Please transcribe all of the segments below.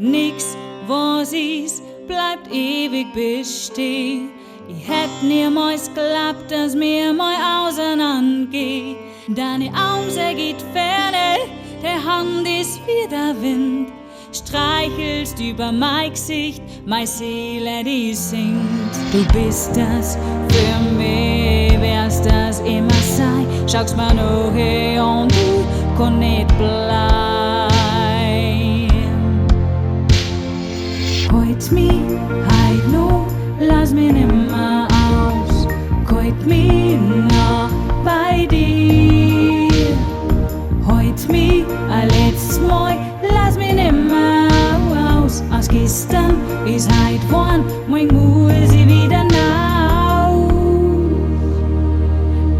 Nix, was is, bleibt ewig bestehen. Ich hätt niemals geglaubt, dass mir mal auseinandergeh. Deine Augen geht ferne, der Hand ist wie der Wind. Streichelst über mein Gesicht, meine Seele, die singt. Du bist das für mich, wirst das immer sein. Schaust mir noch her und du kann nicht bleiben. Heut mich heut noch, lass mich nimmer aus. Heut mich noch bei dir. Heut mich ein letztes Mal, lass mich nimmer aus. Aus gestern ist heut worn, morgen muss ich wieder naus.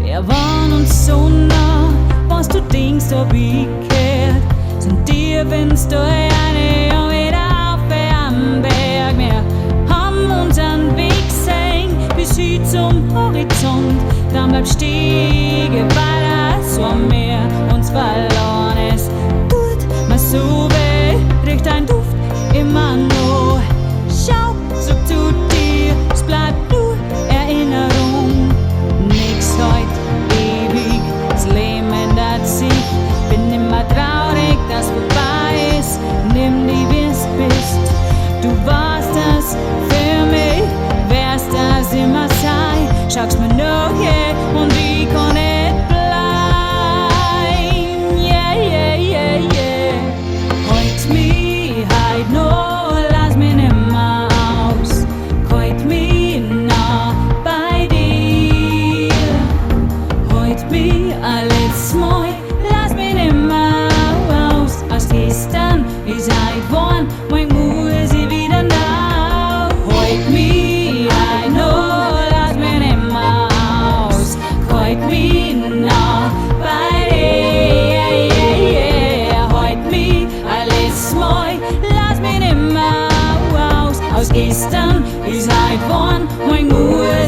Wir waren uns so nah, was du denkst, hab ich gehört. Sind dir Fenster eine und wieder auf am Berg. Wir haben unseren Weg gesehen, bis hin zum Horizont. Dann bleib stehen, weiter, so haben wir uns verloren. Es tut mir so weh, riecht dein Duft immer noch. Schau zurück zu dir, es bleibt nur Erinnerung. Nix heut ewig, das Leben ändert sich. Bin immer traurig, dass vorbei ist. Nimm die, wie's bist. Du warst das für mich, wirst das immer sein. Schaust mir noch her und ich kann nicht bleiben. Yeah, yeah, yeah, yeah. Heut mich heut noch, lass mich nimmer aus. Heut mich noch bei dir. Heut mich ein letztes Mal, lass mich nimmer aus. Aus gestern ist heut worn, morgen muss ich wieder nach. Heut mich heut noch, lass mich nimmer aus. Heut mich noch bei dir. Heut mich ein letztes Mal, lass mich nimmer aus. Aus gestern ist heut worn, morgen muss